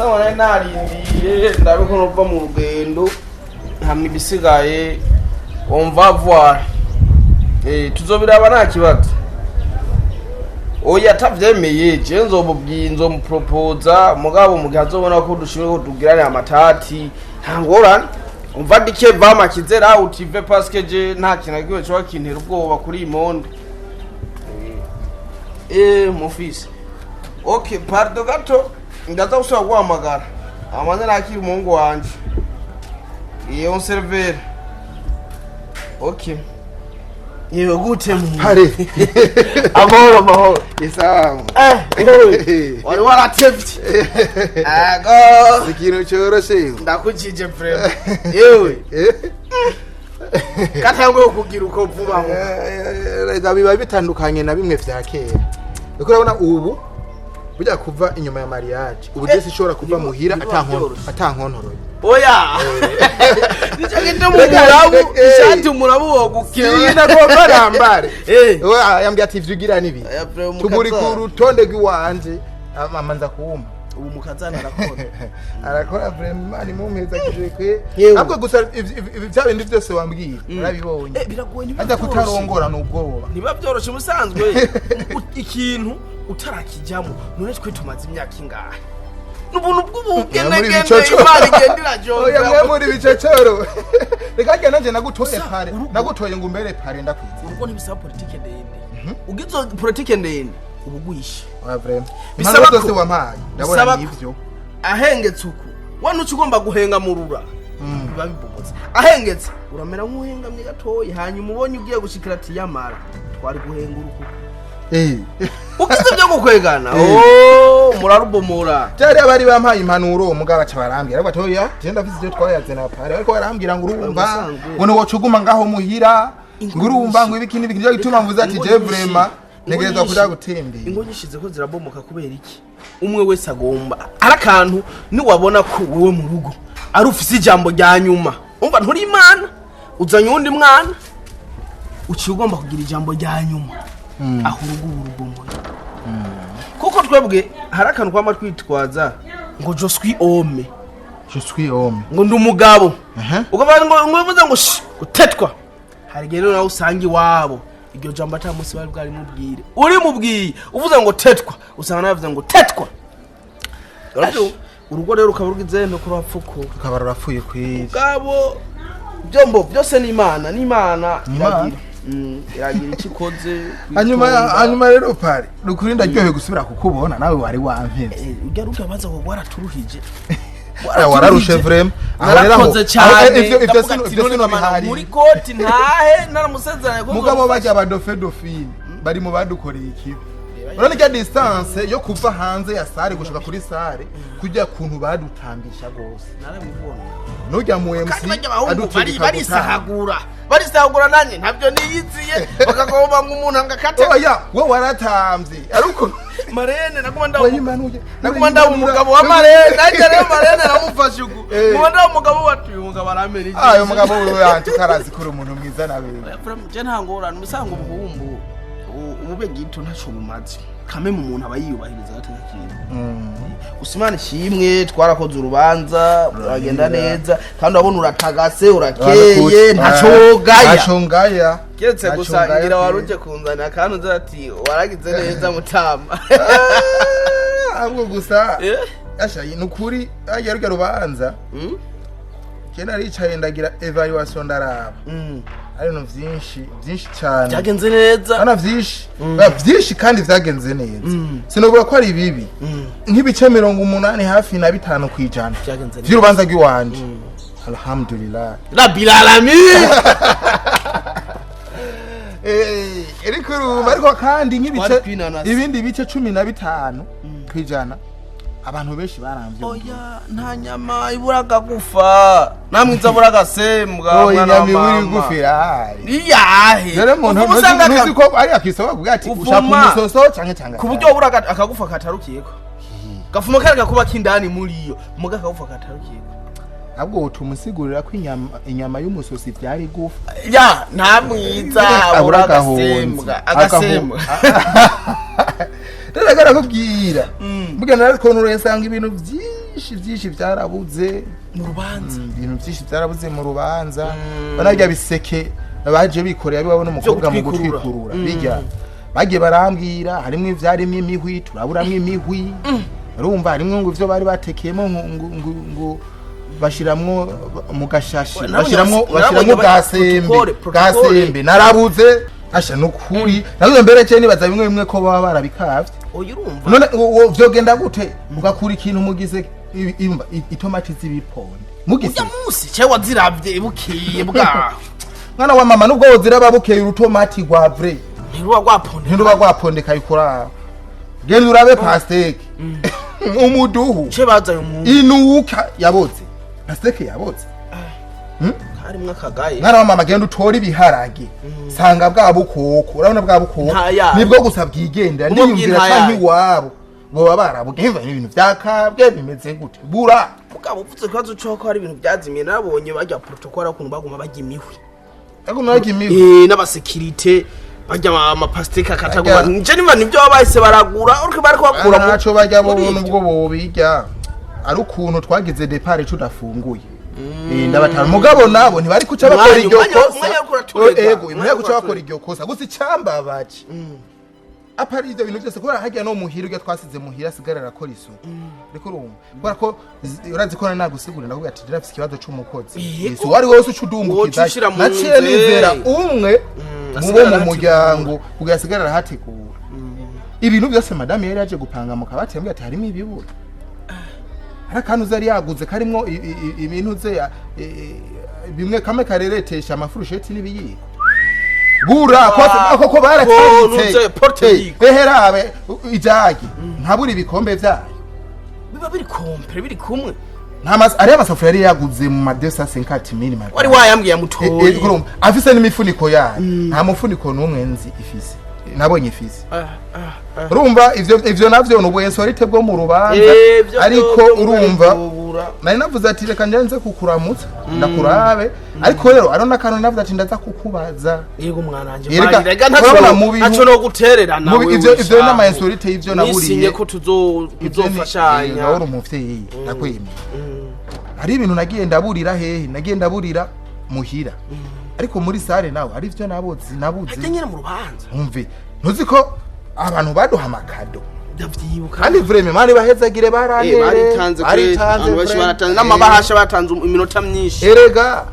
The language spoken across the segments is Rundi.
Musaba nari narindiriye ndabe ko nova mu rugendo, hamwe ibisigaye on va voir. Tuzobiraba, nta kibazo. Oya, atavyemeye, je nzomubwiye, nzomupropoza, mugabo mu gihe azobona ko dushimye ko tugirane amatati, nta ngorane. Umva, dike vama kizera utive, parce que je nta kintu na kimwe coba kintera ubwoba kuri iyi monde. Mon fils, ok, pardon gato, ndaza gusubira guhamagara amanze nakira umuhungu wanje. Iyo on serveur, ok. Yewe, gute mu Pare. Amahoro, amahoro. Isamu. Wewe wari waratevye ago. Ikintu cyoroshe. Ndakukije vraiment, yewe. Katanguye kugira uko vuba ngo. Rega biba bitandukanye na bimwe vya kera. Kuko urabona ubu burya kuva inyuma ya mariage, ubu je sinshobora kuva muhira ntibiba vyoroshe. Atankontoroye. Oya, nico gituma Rega, umurabu rega, ishati umurabu wogukeba. Sinagomba nambare. Eh. Yambwiye ati ivyo ugira nibi. Oya, vraiment, Tuguri ku mukazana. rutonde rw'iwanje amanza kuwuma. Ubu mukazana arakora. Arakora vraiment, Imana imumpezagije kwe. Yewe. Ahubwo gusa ivyo vya bindi vyose wambwiye narabibonye. Biragoye, ntibiba Ajya vyoroshe. kutarongora ni ubwoba. Ntibiba byoroshe musanzwe ikintu utarakijyamo. None twe tumaze imyaka ingahe? N'ubuntu Muri bw'ubugenegene bicocoro. Imana igenda Oya, irajongera. mwe muri bicocoro. Reka jya nanje nagutoye Gusa, pare. Nagutoye ngo umbere pare, ndakwize. Urugo ntibisaba politike ndende. Ugize politike ndende uba ugwishe. Oya, vraiment. Bisaba Impano zose wampaye ndabona bisaba nivyo. Ahengetse uku, wa ntuca ugomba guhengamurura, biba bibomotse. Ahengetse uramera nk'uhengamye gatoya, hanyuma ubonye ugiye gushikira ati yamara twari guhengura uku. Ugize byo gukwegana, oh, murarubomora. Byari abari bampaye impanuro, mugabo baca barambwira ariko ati oya, je ndafise ivyo twayaze na pare, ariko barambwira ngo urumva Ubusanzwe. ngo niwoca ngaho muhira, Ingo ngo urumva nyinshi. ngo ibiki n'ibiki. Nicyo gituma mvuze ati Ingo je nyinshi. vraiment Ingo ntegerezwa nyinshi. kuja gutembera. Ingo nyinshi ziko zirabomoka kubera iki? Umwe wese agomba ari akantu. Niwabona ko wewe mu rugo ari ufise ijambo rya nyuma, umva, nturi Imana, uzanye uwundi mwana, uciye ugomba kugira ijambo rya nyuma, aho urugo ubu rubomoye. Kuko twebwe hari akantu kwama twitwaza ngo je suis homme. Je suis homme. Ngo ndi umugabo. Ukavuga ngo uvuze ngo shi utetwa. Hari igihe rero nawe usanga iwabo iryo jambo ata munsi bari bwarimubwire, urimubwiye uvuze ngo tetwa, usanga nawe yavuze ngo tetwa. Urabyumva? Urugo rero rukaba rugize no kurapfuko. Rukaba rurapfuye kweri. Ubwabo byombo byose ni Imana, ni Imana. Imana. Iragira iragira icyo ikoze. Hanyuma kwitonda. Hanyuma rero pare, rukuri ndaryohewe gusubira kukubona, nawe wari wampevye. Ujya rugabaza ngo waraturuhije. Wararushe vraiment. Aho rero Narakoze aho cyane. ivyo Ndavuga sino ati, ivyo none sino mana, bihari. Muri koti ntahe naramusezeranye ko Mugabo nzomufasha. bajya abadofe dofine bari mu badukoreye ikibi. Urabona irya distance yo kuva hanze ya salle gushika kuri salle, kujya kuntu badutambisha gose. Narabibona. Nujya mu MC Kandi bajya abahungu bari adutegeka gutaha. Barisahagura, barisahagura, nanjye ntabyo niyiziye, bakagomba ngo umuntu angakate. Oya, we waratamvye ariko Marene naguma ndawo. Wayimanuye. Naguma ndawo umugabo wa marene, nanjye rero marene namufashe uku. Nguma ndawo umugabo wati uyu mugabo aramera iki? Ayo mugabo wewe yanje karazi kuri umuntu mwiza na bebe. Je nta ngorane, umusanga ubuhumbu ubube gito ntaco bumaze kame mu muntu aba yiyubahiriza agateka kiwe. Gusa Imana ishimwe, twarakoze urubanza uragenda neza, kandi urabona uratagase, urakeye, ntaco wogaya. Ntaco ngaya. Keretse Ntaco gusa ngaya ngira pe. wari uje kunzanira kandi uzi ati waragize neza mutama. Ah, ahubwo gusa asha ni ukuri hajya rurya rubanza, je naricaye ndagira evaluation, ndaraba ari ibintu vyinshi vyinshi cyane. Byagenze neza. Ana vyinshi. Ba, vyinshi kandi vyagenze neza. Sinovuga ko ari bibi, nk'ibice 85% Vyagenze neza. vy'urubanza rw'iwanje, alhamdulillah. Rabbil alamin. Ariko urumva, ariko kandi nk'ibice Twari kwinanasi. ibindi bice 15% abantu benshi baramvye. Oya, nta nyama ibura akagufa, namwe nzabura agasembwa. Oya, mwana wa inyama ibura mama. igufi irahari. Iyahe? Rero umuntu Uvuma usanga ntuzi ko ari akisoko kugira ati Uvuma. ushaka umusoso canke ku buryo wabura akagufa katarukiyeko, gafuma kareka kuba kindani muri iyo muga akagufa katarukiyeko. Ahubwo wotuma usigurira ko inyama y'umusosi vyari igufa. Ya, nta mwiza Abura abura agahonzi. agasembwa, agasembwa. Rero arakubwira mbuga narakontoreye nsanga ibintu vyinshi. Byinshi byinshi byarabuze Mu rubanza. Ibintu byinshi byarabuze mu rubanza. Banarya biseke baje bikoreye abiwabo n'umukobwa mu gutwikurura. Gutwikurura bijya bagiye barambwira, harimo ivyarimo imihwi, turaburamwo imihwi. Urumva harimwo ngo ivyo bari batekeyemo ngo bashiramwo mu gashashi, Nabonye bashiramwo nabonye bashiramwo bwa sembe. protocole, Bwa protocole. sembe narabuze. Asha, nukuri nabuze mbere cye nibaza bimwe bimwe ko baba barabikavye. Oya, urumva. None uwo vyogenda gute ugakura ikintu mugize imva itomati z'ibiponde mugize? Urya munsi cye waziravye bukeye bwaho. Mwana wa mama, nubwo woziraba bukeye, urutomati rwa vrai Ntiruba rwaponde. Ntiruba rwapondeka. Ikuraba, genda urabe pastèque, umuduhu Cye bazaye umuntu. Inuka yaboze, pastèque yaboze. Harimwo akagaye. Mwana wa mama, genda utore ibiharage, sanga bwa bukoko, urabona bwa bukoko Ntayaye. nibwo gusa bwigendera. Ubwo Ndiyumvira bw'intayaye. canke iwabo boba barabugeva ibintu vyakabwe bimeze gute bura. Mugabo uvuze ikibazo c'uko hari ibintu byazimiye, nabonye bajya protocole ukuntu baguma bajya imihwi. Aguma barya imihwi. N'abasekirite barya amapastèque akataguma. Barya. Nje niba nibyo baba bahise baragura uriko bariko bakura Ntaco barya bo. Muri ivyo. Nubwo bobirya ari ukuntu twagize départ tudafunguye. Ndabatara mugabo nabo ntibari kuca bakora Umwanya- iryo umwanya- kosa. Umwanya uriko uraturega. Ego, Umwanya ntibari uriko kuca bakora uraturega. iryo kosa. Gusa icambabaje apari ivyo bintu byose, kubera harya no muhira urya twasize muhira asigara arakora isuku, ariko urumva kubera ko urazi ko nari nagusigurira, ndakubwira ati ndafise ikibazo c'umukozi. Yego. Si wari wose uca udungukiza. Woca ushira mu Naciye nzu, nizera eh. umwe mu bo Asigara mu arahategura. muryango kugira asigara arahategura ibintu byose. Madame yari yaje gupanga mu kabati, yambwiye ati harimo ibibura, hari akantu uzi yari yaguze karimwo ibintu ze bimwe kamwe kareretesha amafurusheti n'ibiyiko bura ako ko barataritse. Nuze, porte yiko. Ehe, rabe ijagi ntabura ibikombe vyayo. Biba biri complet, biri kumwe. Nta mas ariya masafuriya yari yaguze mu ma 250 mille. Wari wayambwiye mutoyi. Urumva afise n'imifuniko yayo, nta mufuniko n'umwe nzi ifise, nabonye ifise. Urumva ivyo navyo ni ubuinsolite bwo mu rubanza. Ariko urumva nari navuze ati reka njenze kukuramutsa ndakurabe, ariko rero ariho n'akantu navuze ati ndaza kukubaza. Yego mwananje. Yereka, Rega urabona ntaco mu bintu- ntaco no gutererana. mu ivyo n'ama insolite y'ivyo naburiye. Nisinye ko Ivyo tuzofashanya. Nawe uri umuvyeyi, ndakwemeye. Hari ibintu nagiye ndaburira hehe, nagiye ndaburira muhira, ariko muri salle nawe hari ivyo nabuze nabuze. Hajya nyene mu rubanza. Umve, ntuzi ko abantu baduha amakado? Ndavyibuka. Kandi vraiment mani bahezagire, baranteye. Baritanze kure. Baritanze. Abantu benshi Vraiment. baratanze n'amabahasha, batanze iminota myinshi. Erega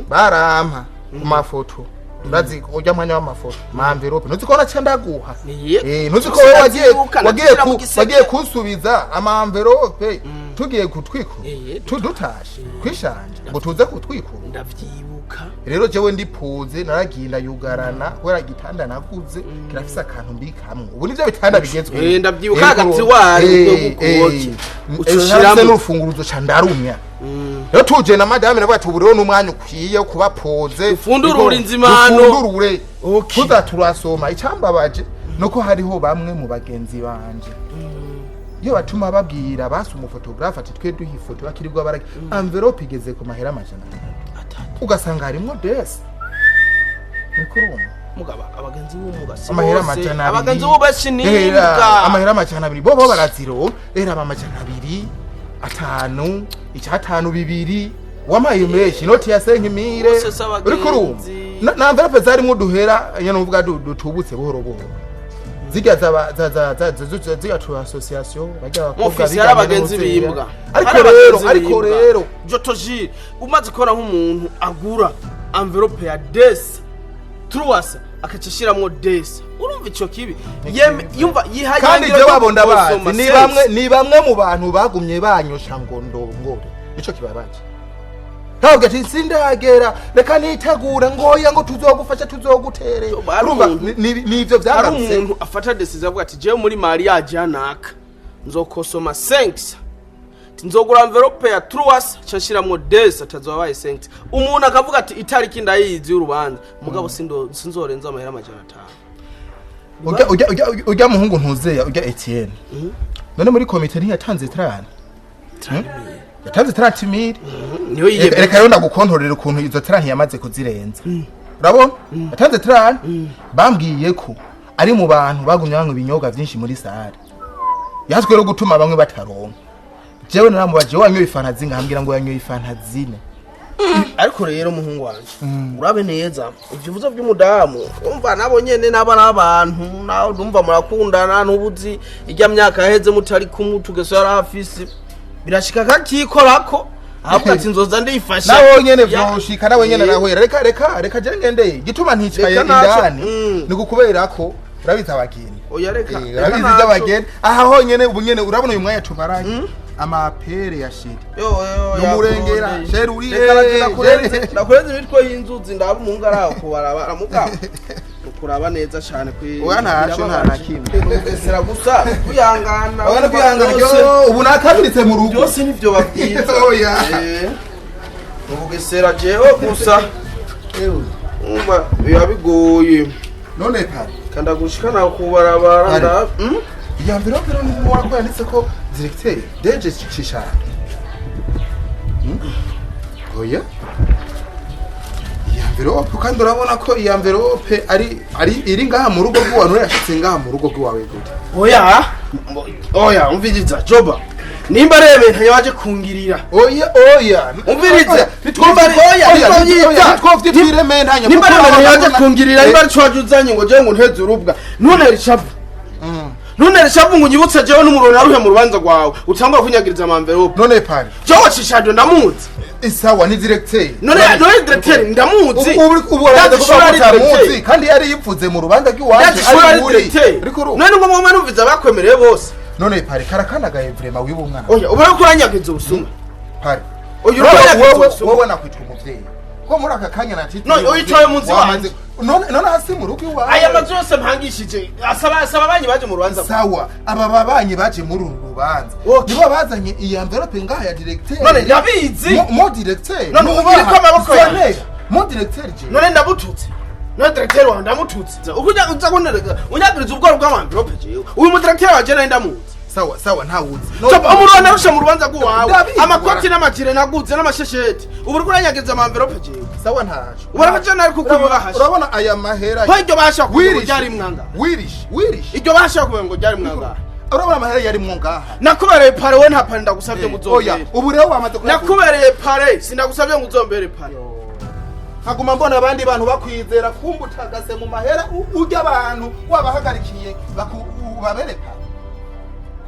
barampa ku mafoto, urazi urya mwanya w'amafoto, ma enveloppe, ntuzi ko naca ndaguha? Yep. Ntuzi ko wewe wagiye Ndavyibuka, wagiye ndavyibuka mu ku giseke. wagiye kunsubiza ama enveloppe tugiye kutwikura, tudutashe kwishanja ngo tuze kutwikura? Ndavyibuka. Rero jewe ndipuze, naragiye ndayugarana kubera igitanda naguze kirafise akantu mbikamwo. Ubu nivyo bitanda bigezweho. Ndavyibuka, Ego. agatiwari bwo Ucushiramo n'urufunguruzo ca ndarumya. Rero tuje na madame, navuga ati ubu rero n'umwanya ukwiye wo kuba posé. Dufundurure inzimano. Dufundurure. Okay. Tuza turasoma. Icambabaje nuko hariho bamwe mu bagenzi banje iyo batuma babwira basi umufotographe ati twe duha ifoto, bakirirwa baragi enveloppe igeze ku mahera 300, Atatu. ugasanga harimwo desi niko urumva. Mugaba abagenzi b'umuga si Amahera bose. 200. Abagenzi b'ubashi Era, nimbwa. amahera 200 bo baraziro era aba 200, 5, 500, 2 wamaye menshi, inoti ya 5 mille. Bose si abagenzi. Uriko urumva na enveloppe zarimwo uduhera nyene uvuga dutubutse buhoro buhoro, zirya zaba za za za za zirya tu association barya abakobwa Mufisi biganye hari abagenzi n'ubuzera. bimbwa. Ariko Hari rero abagenzi ariko bimbwa. rero Jotoji umaze kubona nk'umuntu agura enveloppe ya desi truwasa akaca ashiramwo desi, urumva ico kibi. Yumva yihaye. Kandi je wabo ndabazi, ni bamwe mu bantu bagumye banyosha ngo ndongore, nico kibabaje. Ntabwo ati sindagera, reka nitegure, ngoya ngo tuzogufasha, tuzogutere. Hari Urumva nivyo hari vyagarutse. Umuntu afata décision avuga ati jewe muri mariage yanaka nzokosoma 5, nzogura enveloppe ya truwasa nca nshiramwo desi, atazoba abaye 5. Umuntu akavuga ati itariki ndayizi y'urubanza, mugabo sinzorenza amahera 500. Ujya muhungu ntuzeya, ujya Etienne, none muri komite ntiyatanze 30? Yatanze 30 mille. Niyo yiyemeza. Reka rero ndagukontorera ukuntu izo 30 yamaze kuzirenza. Urabona yatanze 30, bambwiye ko ari mu bantu bagumye banywa ibinyobwa byinshi muri salle, yazwe rero gutuma bamwe bataronka. Jewe naramubaje: "Wanyoye ifanta zingahe?" Ambwira ngo yanyoye ifanta zine. Ariko rero, muhungu wanje, urabe neza ivyo uvuze vy'umudamu. Umva, nabo nyene naba n'abantu, nawe ndumva murakundana, n'ubuzi irya myaka yaheze mutari kumwe, utugeso yari afise, birashika kakikorako, ahubwo ati: "Nzoza ndifasha." Nawe nyene vyoshika, nawe nyene arahwera. Reka, reka, reka, je ngendeye gituma nticaye Reka naco. indani ni gukubera ko urabizi abageni. Oya, reka. Eh, urabizi Reka naco. iby'abageni aha honyene. Ubu nyene urabona uyu mwanya tumaranye amapere ya chéri Yo, yo, Numurengera, yakurondeye. chéri uri Reka he? ndakurenze, ndakurenze imitwe y'inzuzi, ndaba umuhungu araho kubarabara, mugabo ukuraba neza cane kwi Oya, ntaco, nta na kimwe. Nugesera gusa kwihangana. Oya, kwihangana. Byose- Yo, ubu nakabiritse mu rugo. Byose nivyo babwiza. Oya. Eh, ubugesera jewe gusa umva biba bigoye. None pari Kandagushikana kubarabara. Pari. Nda Iya enveloppe rero ni ko yanditse ko directeur DG Cishara. Oya, iya enveloppe kandi urabona ko iya enveloppe ari iri ngaha mu rugo rw'iwawe. None yashitse ngaha mu rugo rw'iwawe gute? Oya, oya, umviriza joba, nimba rero ibintu yaje kungirira. Oya, oya. Umvirize. Oya, Oya, oya, twovye twirementanya. Nimba rero ibintu yaje kungirira, nimba ari waje uzanye ngo jewe ngo nteze urubwa, ntuntere ishavu, ntuntere ishavu ngo unyibutse jewe n'umuriro naruhe mu rubanza rwawe, utangwa kunyagiriza ama enveloppe. None pari Jewe Cishado ndamuzi. Isawa ni directeur. None directeur ndamuzi. Ubu Ndazi araza ishuri ari kuvuga directeur. utamuzi kandi yari yivuze mu rubanza rw'iwacu. Ndazi ishuri ari muri directeur. ariko None ngo mama numviza bakwemereye bose. None pari karakanagaye vraiment wiba umwana. Oya, ubona ko uranyagiza ubusuma. Pari Oya, wowe uranyagiza wowe ubusuma. Wowe nakwitwa umuvyeyi ko muri aka kanya natitwa. None uyicaye mu nzu iwanje. None hasi mu rugo iwawe. Aya mazu yose mpangishije, asaba banyi baje mu rubanza. Sawa, aba babanyi baje muri uru rubanza Okay. nibo bazanye iyi enveloppe ngaha ya directeur. None ndabizi. Mo directeur None ubu iriko amaboko yanjye. Mo directeur je None ndabututse? None directeur wawe ndamututse? Ukuja uza kunereka unyagiriza ubworo bw'ama enveloppe jewe? Uyu mu directeur waje nari ndamuzi. Sawa, sawa, ntawuzi. Chapa umuriro narusha mu rubanza rw'iwawe. Ndabizi. Amakoti n'amajire naguze n'amashesheti, ubu uriko uranyagiriza ama enveloppe jewe? Sawa, ntaco. Ubona ko je nari kukubibahasha. Urabona aya mahera Ko iryo bahasha kuvuga ngo Wirish. ryari mwanga. Wirish, wirish. Iryo bahasha kuvuga ngo ryari mwanga. Urabona amahera yarimwo ngaha. Nakubereye parrain, we nta parrain ndagusabye ngo Oya, uzombere. ubu rero wamaze Nakubereye parrain, sindagusabye ngo uzombere parrain. Nkaguma mbona abandi bantu bakwizera, kumba utagase mu mahera urya abantu wabahagarikiye babereka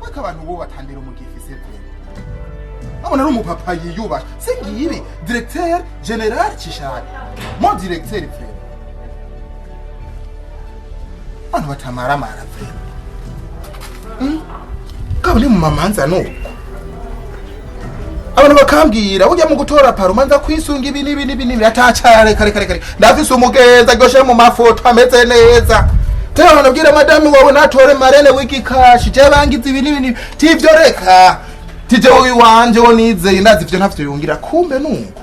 weka abantu bo batandira umugifise vraiment. Abona ari umupapa yiyubasha, si ngibi directeur général Cishari, mo directeur vraiment, abantu batamaramara vraiment. Kaba ni mu mamanza nuko abantu bakambwira ujya mu gutora parrain umanza kwisunga ibi n'ibi n'ibi n'ibi, atacare kare kare kare. Ndafise umugenzi aryoshe mu mafoto ameze neza, tera nabwira madame wawe natore marraine w'igikashi, je bangize ibi n'ibi n'ibi, tivyo reka tije iwanje wo nizeye, ndazi ivyo ntavyo yungira. Kumbe nuko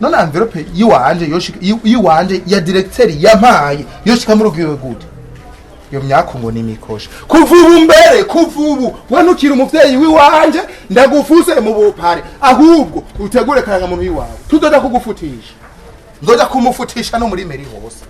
none enveloppe yiwanje yoshika yiwanje ya directeur yampaye yoshika muri rwiwe gute? Iyo myako ngo ni mikosha. Kuva ubu mbere, kuva ubu wanukira umuvyeyi wiwanje, ndagufuse mu bupare. Ahubwo utegure karangamuntu yiwawe, tuzoja kugufutisha, nzoja kumufutisha no muri mairie hose.